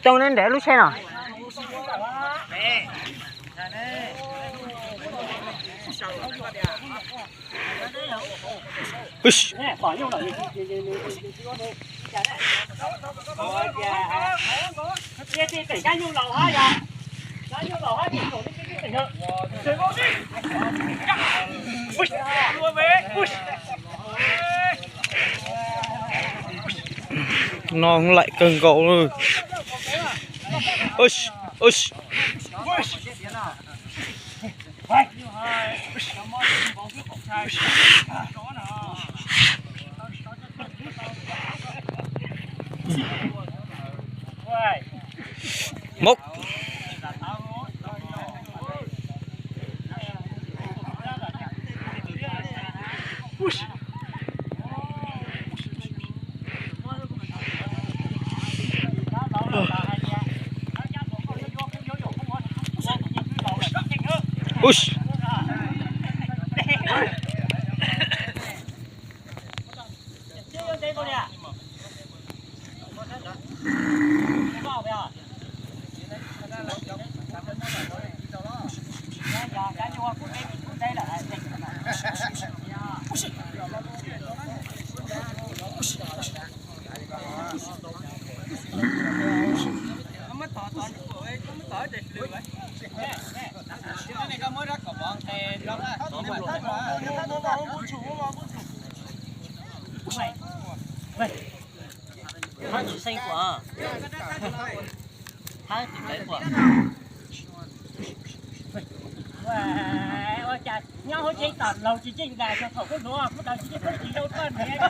Coj neb nrhiav lub tsheb no. No laim kawg nkaus li. Mog. Nyob hauv tsev tom laus tsis ntseeg das, thaum koj hluas koj tsis ntseeg koj tsis zoo koj niam.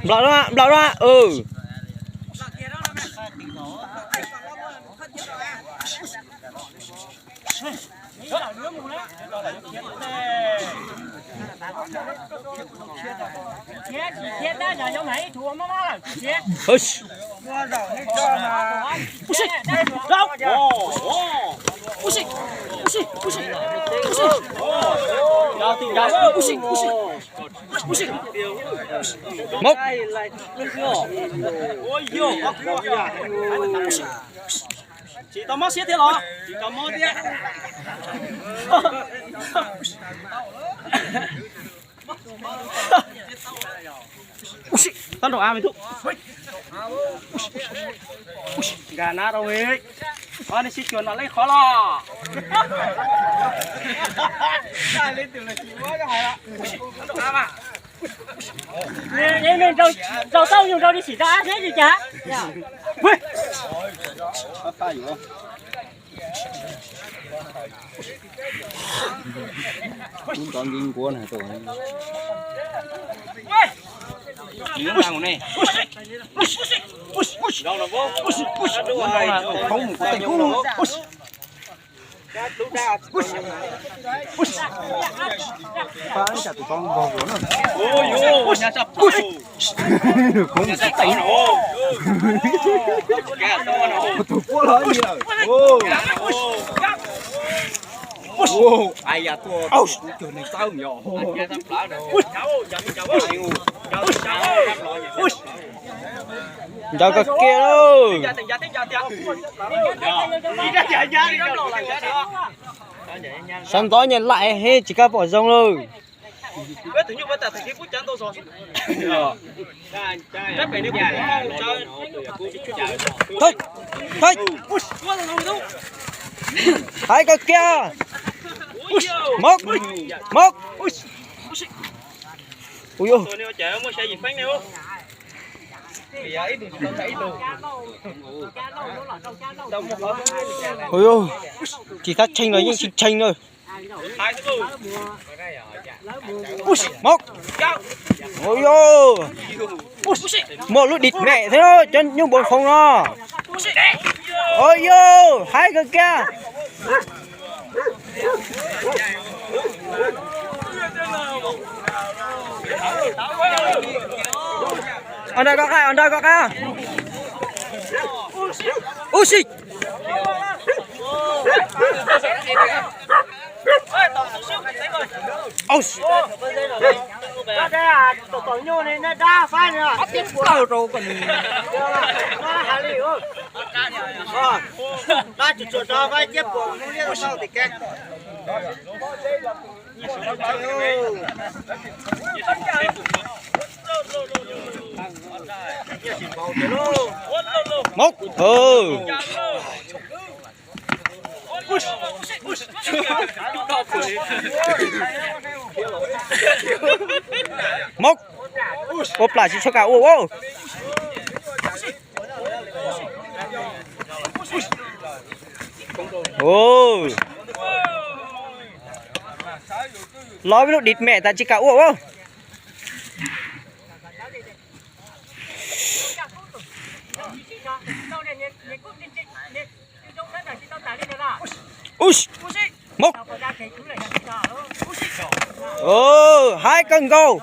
Nplaum na, nplaum na, Mog. Tsis tau mob siab thiab los? Tsis tau mob thiab. Tau nrog av me tub. Nkag nab rau, nej sib cuag no leej qhov los. Nrau tau yus nrau li sim tau ab thiab li cas. Kub nrov nki nkuav na tus. Khoob mus kuv tej kub. Pab ib tsam tus tod nkaug kuv na. Khoob mus kuv tej. Tus puab los li lawm. Ais yam tuaj kuv cuag neeg txawb yom. Ncaws kawg kiag lauj. Sawv ntxov nyias laim heev tsis kam pom zoo lauj. Thaiv, thaiv. Thaiv kawg kiag. Mog, mog. Ui yog, tsis thab tshee los yeej tsis tshee na. Mog. Ui yog. Muaj lub dim mem thiab cov nyuj npua foo no. Ua yus, haib kawg kiag. Os nrog koj qab, os nrog koj qab. Ub si. Mog. Mog. Ua plam tsis tshua kam ua. Los ib lub dim mem tas tsis kam ua. Ub si. Mog. Haib kawg nkaus.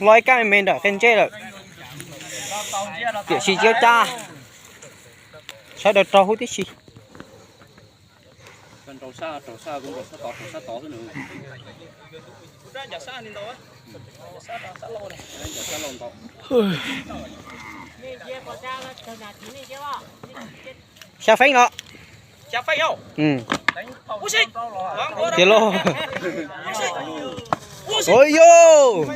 Los ib kab me me nram qe ntsej lawm. Tiam sis tsis ua cas, sawv daws raug huv tib si. Xya feeb los. Tiag lauj. Ua yus.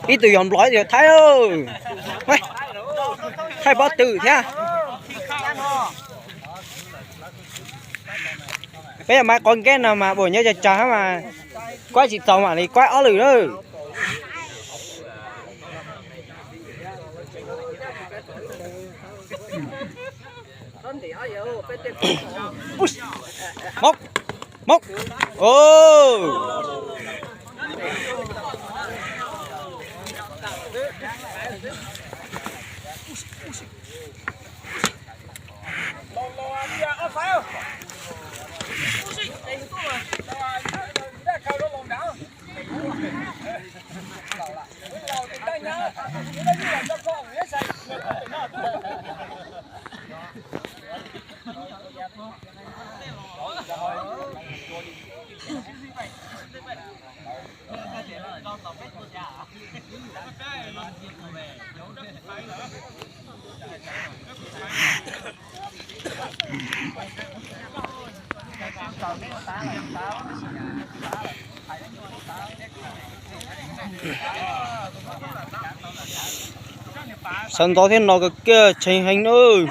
Ib tug yog Nplog ib tug yog Thaib. Thaib pob tw thiab. Peb yog maiv qov nkeb no mas buam nyob cag cag mas kuaib tsis txaus mam li kuaib ob lwm lawm. Mog, mog. Sawv ntxov thiab no kawg kiag, tshee heev nawb.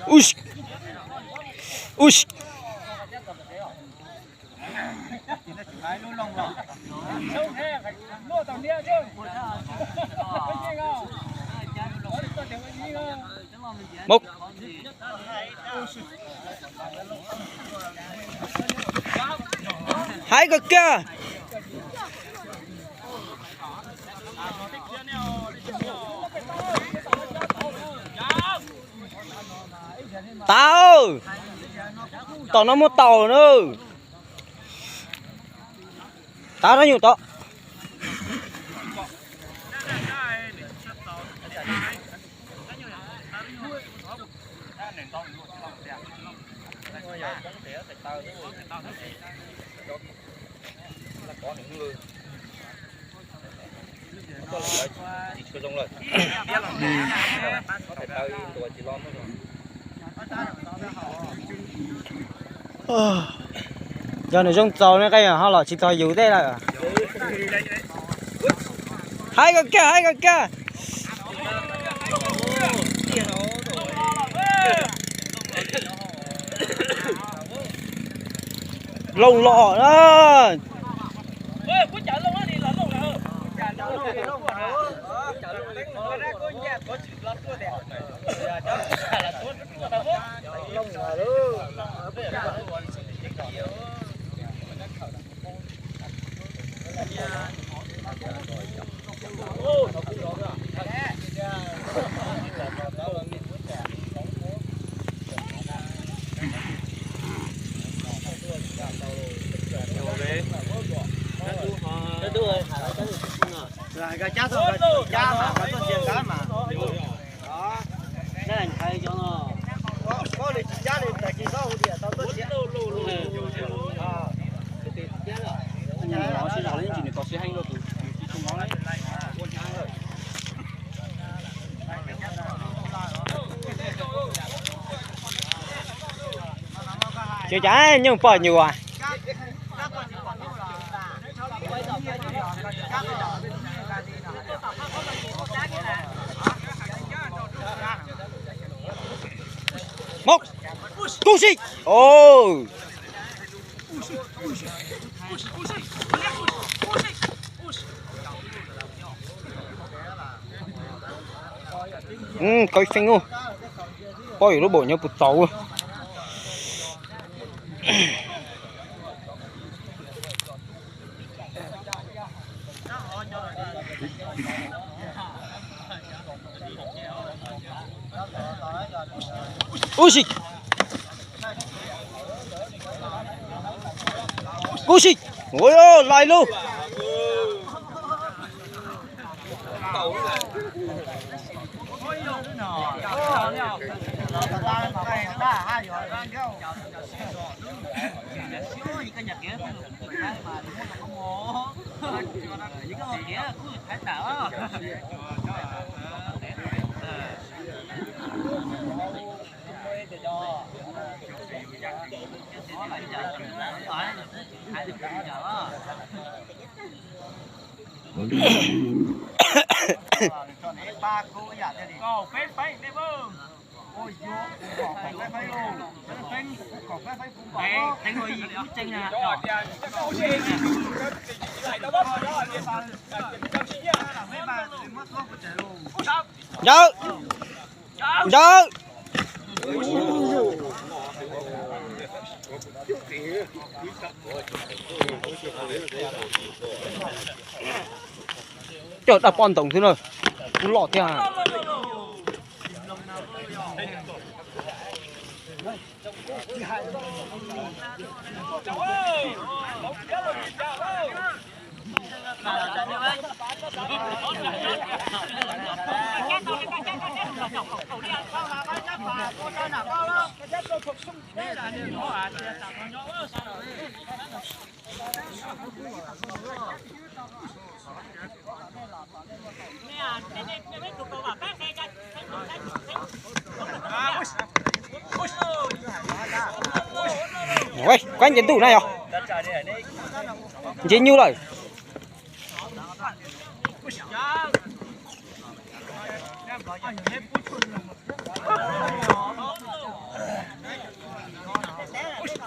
Ub, ub. Mog. Haib kawg kiag. Tav, tom no muaj taum na. Tav, rab nyuj tod. Yog nws zoo txaus ne, qee ho los tsis txog yus tej lawm. Haib kawg kiag, haib kawg kiag. Looj los na. Tsis cas nyuj poj nyuam. Mog, kub si. Koj feeb ub, poj yuav lub bom nyob puas txaus. Ub si. Kub si. Ua lais lug. Ntawd. Ntawd. Coj dab pob ntoos xwb na. Kub loj thiab. Ua, kab nce ntuj na yog. Nce nyuj lawm.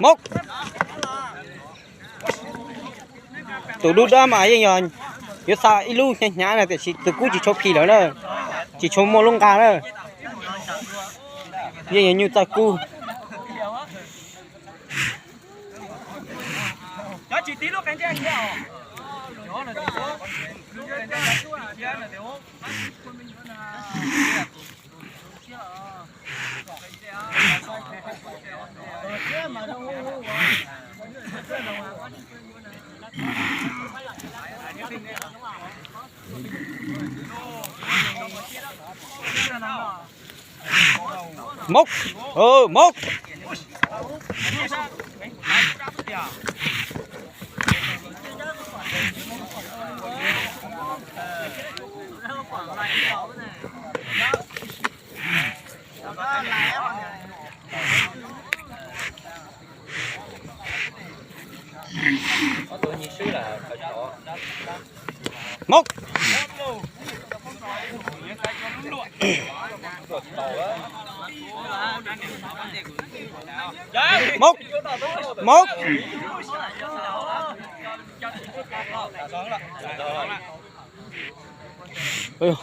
Mog. Tus dub dab mas yeej yog yuav xa ib lub hnyav hnyav na, tiam sis tus kub tsis tshua phim lawm na, tsis tshua muaj lub nqa na. Yeej yog nyuj txawj kub. Mog, mog. Mog. Mốc. Mốc. Ui.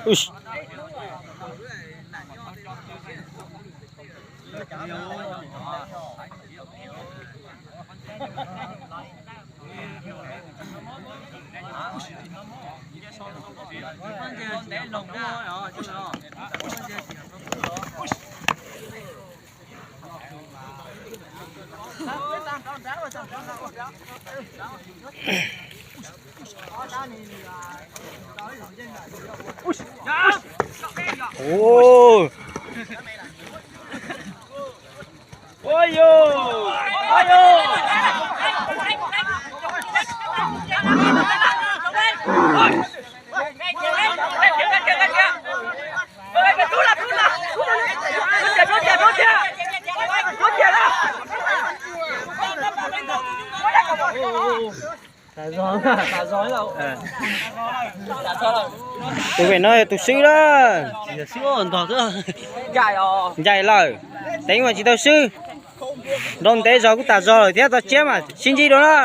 Ui. Ui. Ua yus. Ua yus. Tus vem no yog tus swb lawm. Ncaim lawm. Teev mas tsis tau swb. Nrau ntev zog kuj tas zog lawm thiab, txog tsiab mas sib ntsib dua na.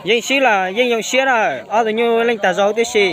Yeej swb los yeej zoo siab na, ob tug nyuj leej tas zog huv tib si.